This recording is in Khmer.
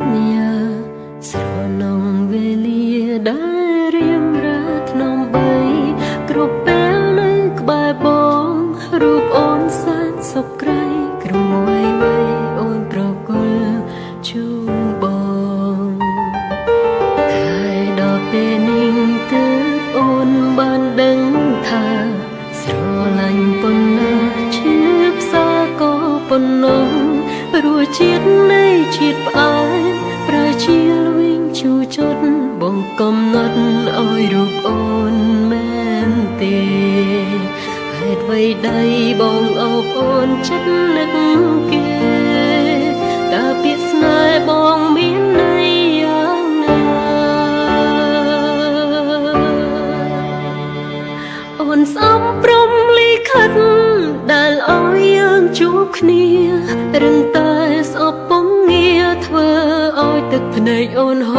ន្យាស្រណងវេលាដែលរៀមរាធ្នមបីគ្រប់ពេលនៅក្បែរបងរូបអូនសែនសុខក្រៃក្រមួយបីអូនប្រគល់ជូនបងតែដល់ពេលនេះទើបអូនបានដឹងថាស្រឡាញ់ប៉ុណ្ណាឈឺផ្សាក៏ប៉ុណ្ណោះរសជាតិនៃជាតិផ្អែមប្រជាលវិញជូរចត់បងកំណត់ឲ្យរូបអូនមែនទេហេតុអ្វីដៃបងអោបអូនចិត្តនឹកគេតើពាក្យស្នេហ៍បងមានន័យយ៉ាងណា អូនស្អំព្រំលិខិតដែលឲ្យយើងជួបគ្នារឹងតែស្អប់ពងងារធ្វើឲ្យទឹកភ្នែកអូនហ